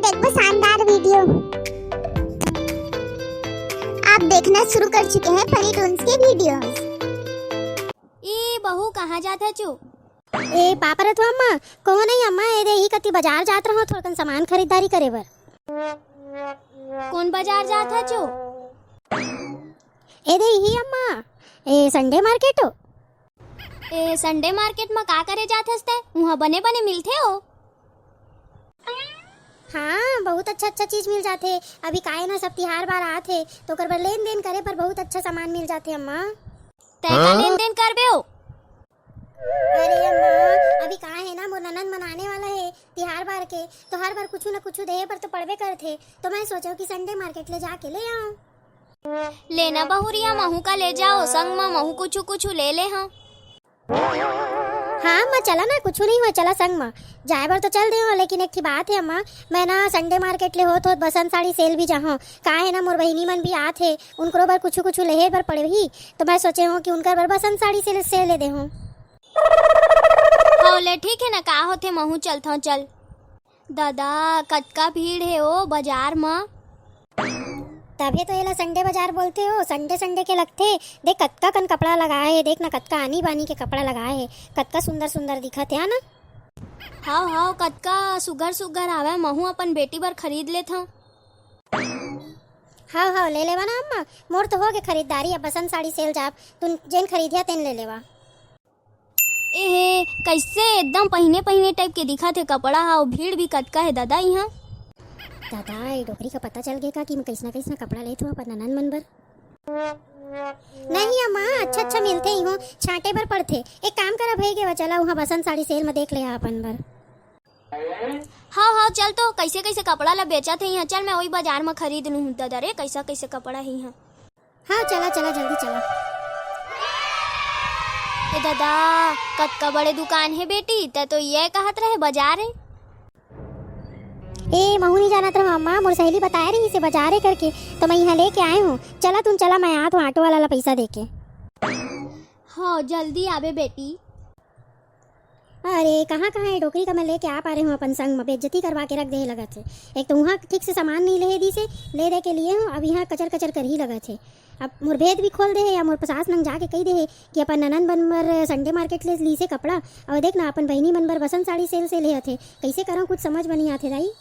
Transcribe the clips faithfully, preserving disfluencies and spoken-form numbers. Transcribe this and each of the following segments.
एक वो शानदार वीडियो आप देखना शुरू कर चुके हैं फनी टून्स के वीडियोज़। ए बहू, कहाँ जात हचू? ए, पाप रथवा अम्मा, कहो नहीं अम्मा, ए दे, ई कति बाजार जात रहो, थोड़कन सामान खरीदारी करे बर। कौन बाजार जात हचू? ए दे, ही अम्मा, ए संडे मार्केट हो। ए संडे मार्केट म का करे जात हस ते? उहाँ बने बने मिलथे हो। हाँ, बहुत अच्छा अच्छा चीज मिल जाथे। अभी काहे ना सब तिहार बार आत हे, तो ओकर बर लेन देन करे बर बहुत अच्छा सामान मिल जाथे अम्मा। तै का हाँ? लेन देन करबे हो? अरे अम्मा, अभी का हे ना, मोर ननद मन आने वाला हे तिहार बार के, तो हर बार कुछु न कुछु देहे बर तो पड़बे करथे। तो मैं सोचेंव कि संडे मार्केट ले जाके ले आऊं। लेना बहुरिया, महू का ले जाओ संग म, महू कुछु कुछु ले ले हंव। हाँ अम्मा, चला ना, कुछु नहीं होय, चला संग म। जाए बर तो चल दे हो, लेकिन एक ठी बात हे अम्मा, मैं ना संडे मार्केट ले होत होत बसंत साड़ी सेल भी जाहूं। का हे ना, मोर बहिनी मन भी आत हे, उनकरो बर कुछु कुछु लेहे बर पड़ही, तो मैं सोचे हूँ कि उनकर बर बसंत साड़ी सेल से ले दे हूँ। हव ले, ठीक हे ना, का होथे, महू चलथव, चल। दादा, कतका भीड़ हे ओ बाजार म। तभे तो एला संडे बाजार बोलथे हो, संडे संडे के लगथे। देख कतका कन कपड़ा लगाए हे, देख ना कतका आनी बानी के कपड़ा लगाए हे, कतका सुंदर सुंदर दिखत हे, हा ना? हव हव, कतका सुघर सुघर हावय, महू अपन बेटी बर खरीद लेथंव। हव हव, ले लेवा ना अम्मा, मोर तो होगे खरीदारी, अब बसंत साड़ी सेल जाब, तुन जेन खरीदिया तेन ले लेवा। एहे, कइसे एकदम पहिने पहिने टाइप के दिखत हे कपड़ा हा, अउ भीड़ भी कतका हे ददा इहाँ। दादा, ए डोकरी का पता चल गे का कि मैं कइसना कइसना कपड़ा लेत हूँ अपन ननद मन बर? नहीं अम्मा, अच्छा अच्छा मिलथे इहों, छांटे बर पड़थे। एक काम करा भई गे वा, चला उहाँ बसंत साड़ी सेल में देख ले हा अपन बर। हव हव, चल तो, कइसे कइसे कपड़ा ला बेचत हे इहाँ, चल मैं ओही बाजार में खरीद लूँ ददा रे, कइसा कइसे कपड़ा हे इहाँ। हाँ, चला, चला, जल्दी चला। ए ददा, कतका बड़े दुकान हे बेटी, तै तो ये कहत रहे बाजार हे। ए, महू नहीं जानत रहो अम्मा, मोर सहेली बताए रहिस हे बाजार हे करके, तो मैं इहाँ लेके आए हूँ। चला तुम चला, मैं आत हूँ ऑटो वाला ला पैसा दे के। हाँ, जल्दी आबे बेटी। अरे, कहाँ, कहाँ ए डोकरी का मैं लेके आ पा रहे हूँ अपन संग म, बेइज्जती करवा के रख दे हे लगत हे। एक तो उहाँ ठीक से सामान नहीं लेहे दिस हे, ले दे के लिए हूँ, अब इहाँ कचर कचर करही लगत हे। अब मोर भेद भी खोल दे हे, या मोर सास नंग जाके कहि दे हे कि अपन ननद मन बर संडे मार्केट ले लीस हे कपड़ा, अउ देख ना अपन बहिनी मन बर बसंत साड़ी सेल से लेहत हे। कइसे करंव, कुछ समझ म नहीं आथे दाई।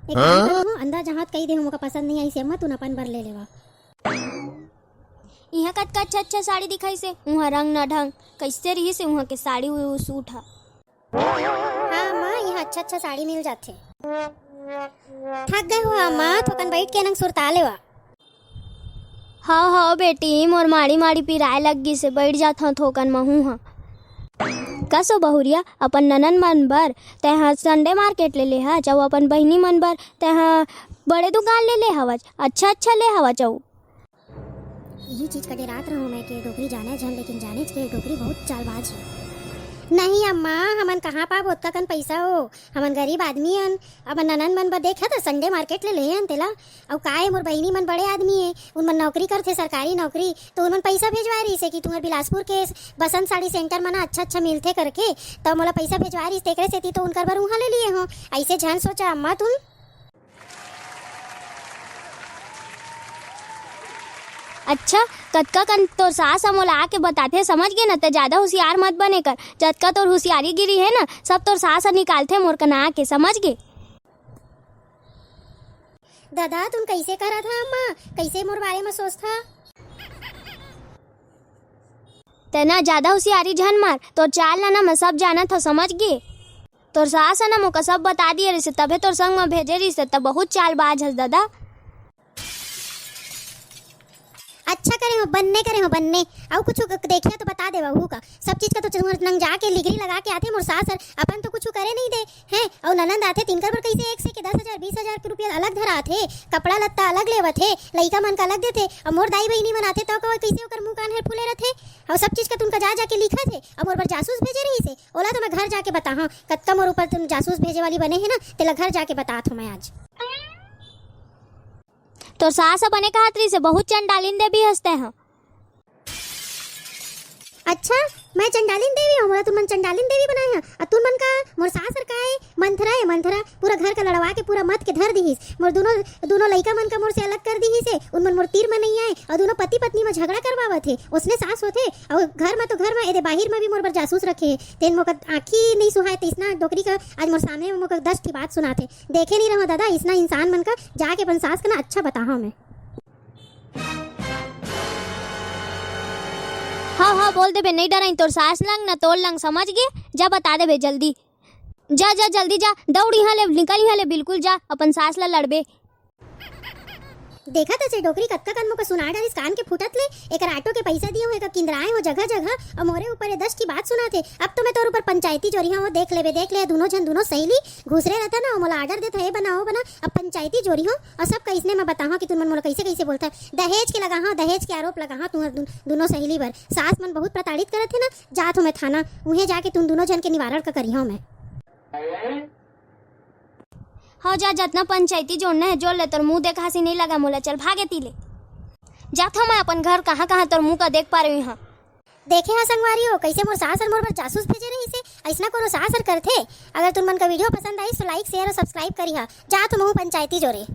एक काम हाँ? करहूँ, अंदर जाहूँ त कहि देहूँ, मोका पसंद नहीं आइस हे अम्मा, तुन अपन बर ले लेवा। इहाँ कतका अच्छा अच्छा साड़ी दिखाइस हे, उहाँ रंग न ढंग, कइसे रहिस हे उहाँ के साड़ी उ सूट ह। हाँ माँ, इहाँ अच्छा अच्छा साड़ी मिल जाथे। थक गए हो माँ, थोकन बैठ के नंग सुरता लेवा। हव हव बेटी, मोर माड़ी माड़ी पिराए लग गिस हे, बैठ जाथंव थोकन महू ह। कस ओ बहुरिया, अपन ननद मन बर तैं ह संडे मार्केट ले ले हच, अउ अपन बहिनी मन बर तैं ह बड़े दुकान ले ले हवच, अच्छा अच्छा ले हवच अउ। इही चीज का डेरात रहूं मैं के डोकरी जाने झन, लेकिन जानेच के डोकरी बहुत चालबाज हे। नहीं अम्मा, हमन कहाँ पाब ओतका कन पइसा हो, हमन गरीब आदमी हन। अपन ननद मन बर देख त संडे मार्केट ले ले हन तेला। अउ का ए, मोर बहिनी मन बड़े आदमी हे, उन मन नौकरी करथे, सरकारी नौकरी, तो उन मन पइसा भेजवाए रहिस हे कि तुम्हर बिलासपुर के बसंत साड़ी सेंटर म ना अच्छा अच्छा मिलथे करके, त मोला पइसा भेजवाए रहिस, तेकरे सेती तो उनकर बर उहाँ ले लिए हो। अइसे झन सोचा अम्मा तुम। अच्छा, कतका कन तोर सास ह मोला आके बताथे, समझ गे न? तैं जादा हुसियार मत बने कर। जतका तोर हुसियारी गिरी हे न, सब तोर सास ह निकालथे मोर कना आके, समझ गे? ददा, तुम कइसे करत हा अम्मा? कइसे मोर बारे म सोचथा? तैं न जादा हुसियारी झन मार, तोर चाल ल न मैं सब जानत हव, समझ गे? तोर सास ह न मोका सब बता दिए रहिस हे, तभे तोर संग म भेजे रहिस हे, त बहुत चालबाज हस ददा। अच्छा करे हो, बन्ने करे हो, बन्ने। अउ कुछु क-, देखिया तो बता देवा, हू का। सब चीज का तो तुहर नंग जाके लिगरी लगा के आथे मोर सास हर, अपन तो कुछु करे नहीं दे, हैं? अउ ननद आथे, तिनकर बर कइसे एक से के दस हजार, बीस हजार के रुपया अलग धराथे, कपड़ा लत्ता अलग लेवत हे, लइका मन का अलग देथे, अउ मोर दाई बहिनी मन आथे, तब का कइसे ओकर मुंह कान हर फूले रथे? अउ सब चीज का तुनका जा जाके लिखत हे, अउ मोर बर जासूस भेजे रहिस हे, ओला तो मैं घर जाके बताहूं, कतका मोर ऊपर तुम जासूस भेजे वाली बने हे ना, तेला घर जाके बतात हूं मैं आज। तोर सास ह बने कहत रहिस हे, बहुत चंडालिन देवी हस तैं ह। अच्छा, मैं चंडालिन देवी हूँ, मोला तुमन चंडालिन देवी बनाए हा। अउ तुमन का मोर सास हर का ए मंथरा ए मंथरा, पूरा घर का लड़वा के पूरा मत के धर दिहिस। मोर दोनों दोनों लइका मन का मोर से अलग कर दिहिस हे। उन मन मोर तीर म नइ आए अउ दोनों पति पत्नी म झगड़ा करवावत हे। ओसने सास होथे। अउ घर म तो घर म, एदे बाहिर म भी मोर बर जासूस रखे हे। तेन मोका आँखी नइ सुहाए, तइसना डोकरी का आज मोर सामने म मोका दस ठी बात सुनाथे। देखे नइ रहो दादा, इसना इंसान मन का जाके अपन सास का ना अच्छा बताहूँ मैं। हाँ हाँ, बोल देबे, नइ डराई तोर सास लंग ना तोर लंग, समझ गे? जा बता देबे जल्दी। जा जा जल्दी जा, दौड़ इहाँ ले, निकल इहाँ ले, बिल्कुल जा, अपन सास ला लड़बे। देखत हस ए डोकरी कतका कन मोका सुना डारिस कान के फूटत ले। एकर ऑटो के पइसा दिए हो, एकर किंदराए हो जगह जगह, अउ मोरे ऊपर ए दस ठी बात सुनाथे। अब तो मैं तोर ऊपर पंचायती जोरिहा हो, देख लेबे, देख ले, दुनों झन, दुनों सहेली घुसरे रहता ना, मोला ऑर्डर देत हे, "ए बना, ओ बना।" अब पंचायती जोरिहा अउ सबका इसने मैं बताहा कि तुमन मोला कइसे कइसे बोलथा। दहेज के लगाहा, दहेज के आरोप लगाहा तुहर दुन-, दुनों सहेली बर। सास मन बहुत प्रताड़ित करत हे ना, जात हो मैं थाना, उहें जाके तुम दुनों झन के निवारण का करिहा मैं। हव जा, जतना पंचायती जोड़ना हे जोड़ ले, तोर मुंह देखासी नइ लगा मोला, चल भागे ती ले। जात हव मैं अपन घर, कहाँ कहाँ तोर मुंह का देख पा रही हूँ। देखे हा संगवारी हो, कइसे मोर सास हर मोर बर जासूस भेजे रहिस हे। अइसना कोनो सास हर करथे? अगर तुम मन का वीडियो पसंद आइस तो like, share अउ subscribe करिहा। जात हव महूँ पंचायती जोरे।